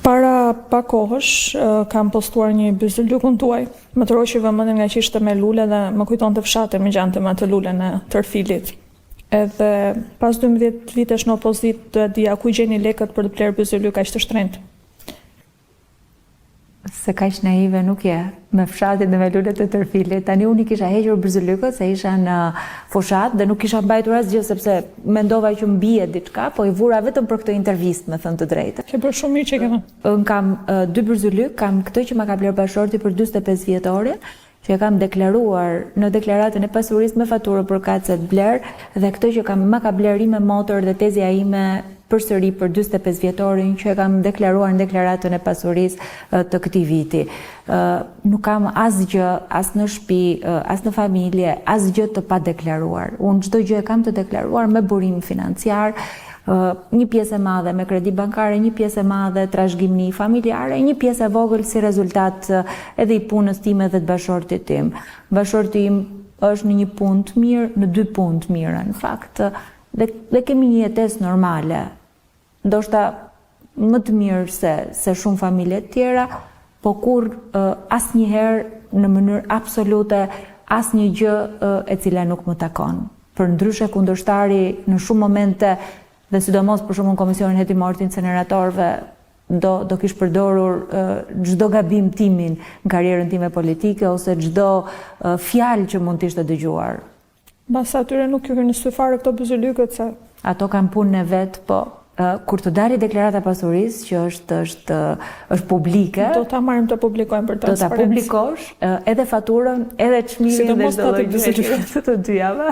Para pak kohësh kam postuar një byzylykun tuaj. Më tërhoqi vëmendjen ngaqë ishte me lule dhe më kujtonte fshatin, më ngjante me atë lulen e tërfilit. Edhe pas 12 vitesh në opozitë doja të dija ku gjeni lekët për të blerë byzylyk aq të shtrenjtë. Se kaq naive nuk je, me fshatin dhe me lulet e tërfilit. Tani unë i kisha hequr byzylykët se isha në fushatë dhe nuk kisha mbajtur asgjë sepse mendova që më bie diçka, po i vura vetëm për këtë intervistë, me thënë të drejtën. Ke bërë shumë mirë që e ke vënë. Unë kam dy byzylykë, kam këtë që ma ka blerë bashkëshorti për 45 vjetorin, që e kam deklaruar në deklaratën e pasurisë me faturën përkatëse të blerë dhe këtë që kam ma ka blerë ime motër dhe tezja ime përsëri për 45 vjetorin që e kam deklaruar në deklaratën e pasurisë të këtij viti. Nuk kam asgjë, as në shtëpi, as në familje, asgjë të padeklaruar. Unë çdo gjë e kam të deklaruar me burim financiar, një pjesë e madhe me kredi bankare, një pjesë e madhe trashëgimi familjare, një pjesë e vogël si rezultat edhe i punës time dhe të bashkëshortit tim. Bashkëshorti im është në një punë të mirë, në dy punë të mira në fakt, dhe dhe kemi një jetesë normale. Ndoshta më të mirë se se shumë familje të tjera, po kurrë asnjëherë në mënyrë absolute asnjë gjë e cila nuk më takon. Përndryshe kundërshtari në shumë momente dhe sidomos për shembull në Komisionin Hetimor të Inceneratorëve do do kish përdorur çdo gabim timin në karrierën time politike ose çdo fjalë që mund të ishte dëgjuar. Mbase atyre nuk ju hyjnë në sy fare këto byzylykët se. Ato kanë punën e vet, po kur të dali deklarata e pasurisë që është është është publike. Do ta marrim ta publikojmë për transparencë. Do ta publikosh edhe faturën, edhe çmimin dhe çdo lloj gjëje të dyjave.